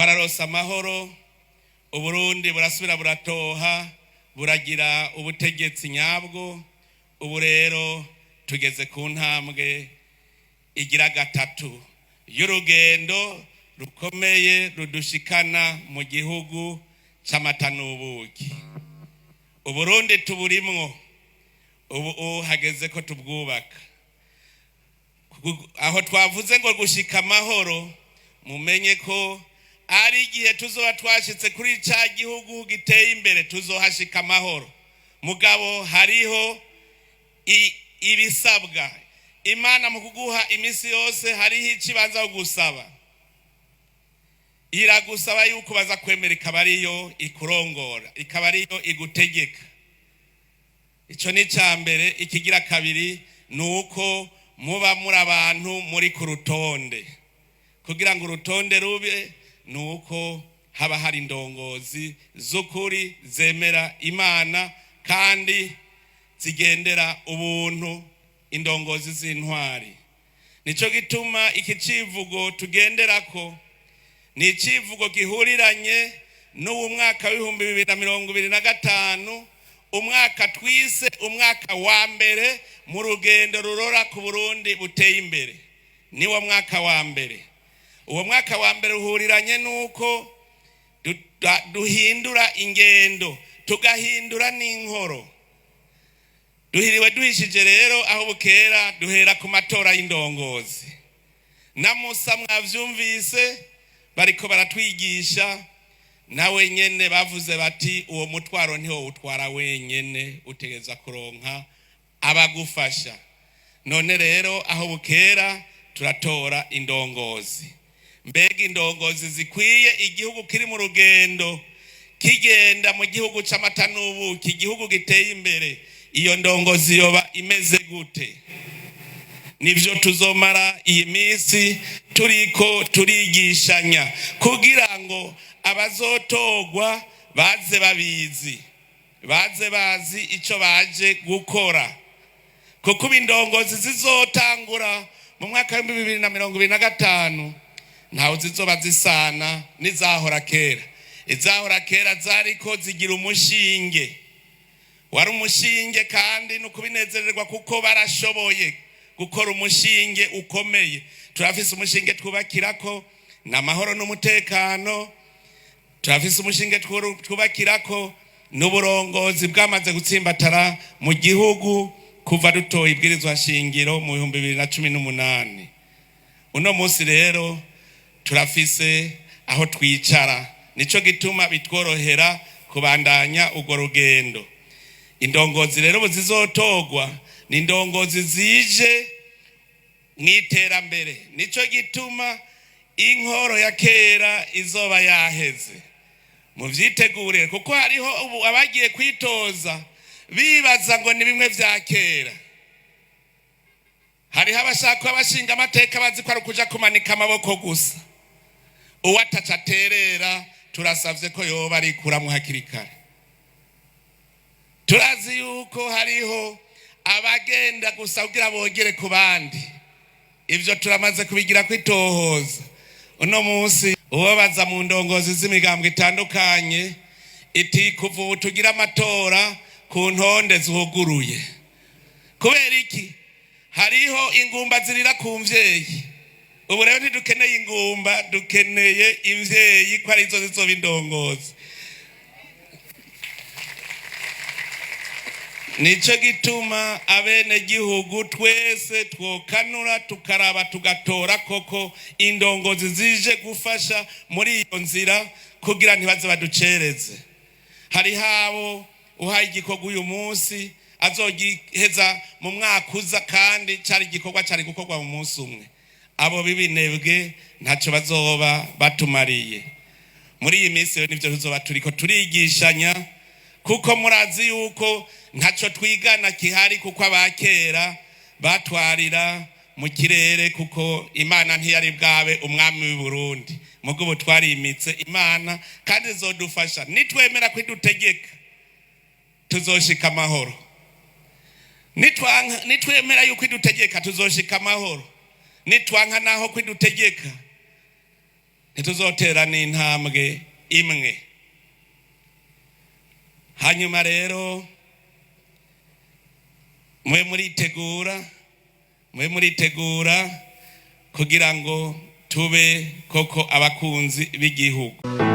Twararose amahoro, Uburundi burasubira buratoha, buragira ubutegetsi nyabwo. Ubu rero tugeze ku ntambwe igira gatatu y'urugendo rukomeye rudushikana mu gihugu c'amata n'ubuki. Uburundi tuburimwo ubu, hageze ko tubwubaka. Aho twavuze ngo gushika amahoro, mumenye ko ari igihe tuzoba twashitse kuri ca gihugu giteye imbere, tuzohashika amahoro. Mugabo hariho ibisabwa. Imana mu kuguha iminsi yose hariho ikibanza gusaba, iragusaba yuko baza kwemera, ikaba ariyo ikurongora, ikaba ariyo igutegeka. Icyo ni icya mbere. Ikigira kabiri ni uko muba muri abantu muri ku rutonde. Kugira ngo urutonde rube, ni uko haba hari indongozi z'ukuri zemera Imana kandi zigendera ubuntu, indongozi z'intwari. Nicyo gituma iki civugo tugenderako ni icivugo gihuriranye n'uwu mwaka w'2025, umwaka twise umwaka wa mbere mu rugendo rurora ku Burundi buteye imbere. Niwo mwaka wa mbere. Uwo mwaka wa mbere uhuriranye n'uko duhindura ingendo, tugahindura n'inkoro. Duhiriwe duhishije rero, aho bukera duhera ku matora y'indongozi. Na Musa mwavyumvise bariko baratwigisha, nawe nyene bavuze bati: "Uwo mutwaro ntiwo utwara wenyene, utegereza kuronka abagufasha." None rero aho bukera turatora indongozi. Mbega indongozi zikwiye igihugu kiri mu rugendo kigenda mu gihugu c'amata n'ubuki, igihugu giteye imbere, iyo ndongozi yoba imeze gute? Nivyo tuzomara iyi minsi turiko turigishanya, kugira ngo abazotorwa baze babizi, baze bazi ico baje gukora. Kuko ubu indongozi zizotangura mu mwaka w'2025 ntawe zizoba zisana n'izahora kera. Izahora kera zariko zigira umushinge, wari umushinge, kandi ni ukubinezererwa kuko barashoboye gukora umushinge ukomeye. Turafise umushinge twubakirako, ni amahoro n'umutekano. Turafise umushinge twubakirako n'uburongozi bwamaze gutsimbatara mu gihugu kuva dutoye ibwirizwa shingiro mu 2018. Uno munsi rero turafise aho twicara, nico gituma bitworohera kubandanya urwo rugendo. Indongozi rero ubu zizotogwa ni indongozi zije mu iterambere. Nico gituma inkoro ya kera izoba yaheze. Muvyitegure, kuko hariho ubu abagiye kwitoza bibaza ngo ni bimwe vya kera. Hariho abashaka abashinga amateka bazi ko ari ukuja kumanika amaboko gusa. Uwo ataca aterera, turasavye ko yoba arikuramwo hakiri kare. Turazi yuko hariho abagenda gusa kugira bogere ku bandi. Ivyo turamaze kubigira kwitohoza. Uno munsi ubabaza mu ndongozi z'imigambwe itandukanye iti: "Kuva ubu tugira amatora ku ntonde zuguruye." Kubera iki? Hariho ingumba zirira ku mvyeyi. Ubu rero ntidukeneye ingumba, dukeneye imvyeyi, ko arizo zizoba indongozi. Nico gituma abenegihugu twese twokanura, tukaraba, tugatora koko indongozi zije gufasha muri iyo nzira, kugira ntibaze baducereze. Hariho abo uhaye igikorwa uyu munsi azogiheza mu mwaka uza, kandi cari igikorwa cari gukorwa mu munsi umwe. Abo b'ibinebwe ntaco bazoba batumariye. Muri iyi minsi rero nivyo tuzoba turiko turigishanya, kuko murazi yuko ntaco twigana kihari, kuko abakera batwarira mu kirere, kuko Imana ntiyari bwabe umwami w'i Burundi. Mugo ubu twarimitse Imana, kandi izodufasha. Nitwemera kwidutegeka tuzoshika amahoro. Nitwemera yuko idutegeka tuzoshika amahoro. Nitwanka naho kwidutegeka, Ntituzotera n'intambwe imwe. Hanyuma rero mube muritegura, mube muritegura kugira ngo tube koko abakunzi b'igihugu.